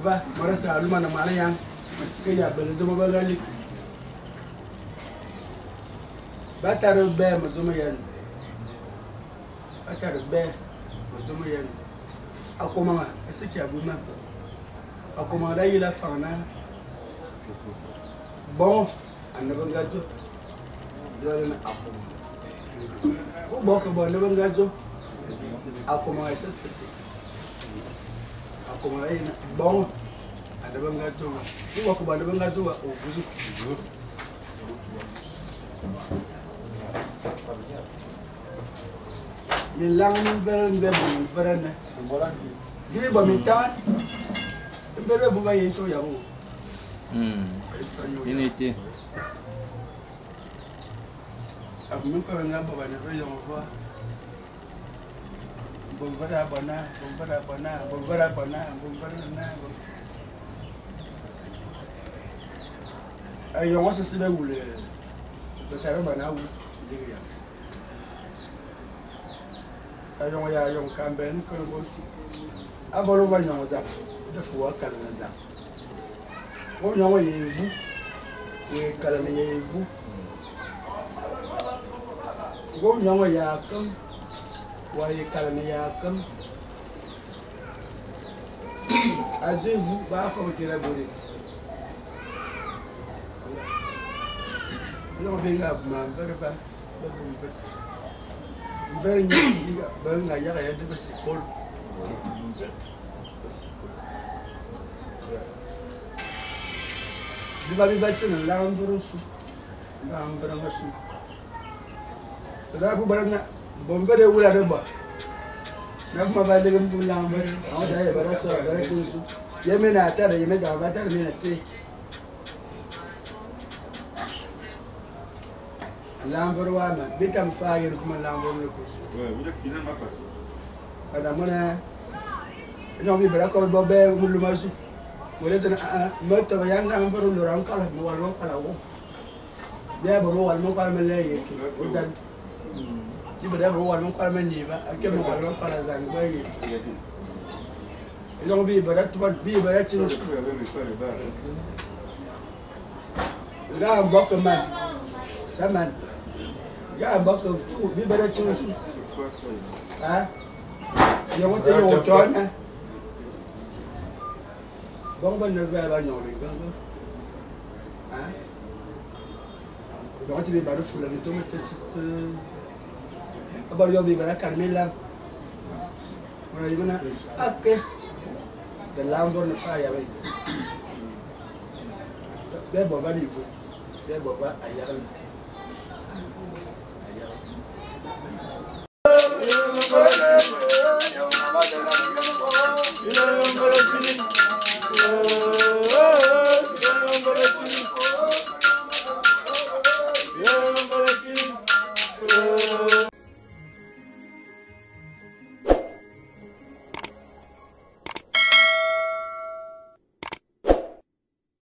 Va, marasa aluma na mana yang ke ya bele zoma ba gali ba taro be mo zoma yan ba taro be mo zoma yan akoma ese ki abuma akoma da yila fana bon anaba ngajo do na akoma ko bo ko bo anaba ngajo akoma ese akoma ina bon anaba ngajo ko ko bo anaba ngajo wa ovuzu. Mi lang beren be bon beren gi bo mi tan bere bo ba ye so ya bo. Unité. Abu ko nga bo ba ne yo vo. Bon vera bona, bon vera bona, bon vera bona, bon vera na. Ayo ngo se se wule. To taro bana wu ya. Ayo ya yo kamben ko ko. Abolo ba nyonza de fuwa kala na za. Wo nyongo yevu. We kala na yevu. Wo nyongo ya kam. Wa ye kala na ya kam. Ajevu ba ko tira bore. Yo benga ma mbere ba ba bumbe. Mbere nyi ba nga ya ya de sikol. Biba biba tsena la mboro su. La mboro ngasu. Sada ku barana bombe de wula de ba. Na kuma ba de mbu la mbere. Aw da ye bara so bara tsu. Yeme na tare yeme da ba tare me na te. Lamboro wa ma bitam fa yen kuma lamboro ne kusu. Ouais, vous êtes qui n'a pas. Madame mona no mi bara ko bo be mulu masu. Wole tena a mo to ya lamboro lo ran kala mo wal mo kala wo. Be bo mo wal mo kala me le ye tu. O jan. Ti be bo wal mo kala me ni ba ake mo wal mo kala zan ba ye. Yo bi bara tu bi bara ti no. Nga mbok man. Saman. Ya mbok tu bi bara ti no. Ha? Yo te yo to na. Bon ba ne va ba nyo le gango. Ha? Yo te bi bara fula ni to me te se. Aba yo bi bara Carmela. Ora yimana ake. De lambo ne fa ya be. Be bo ba ni fu. Be bo ba ayal.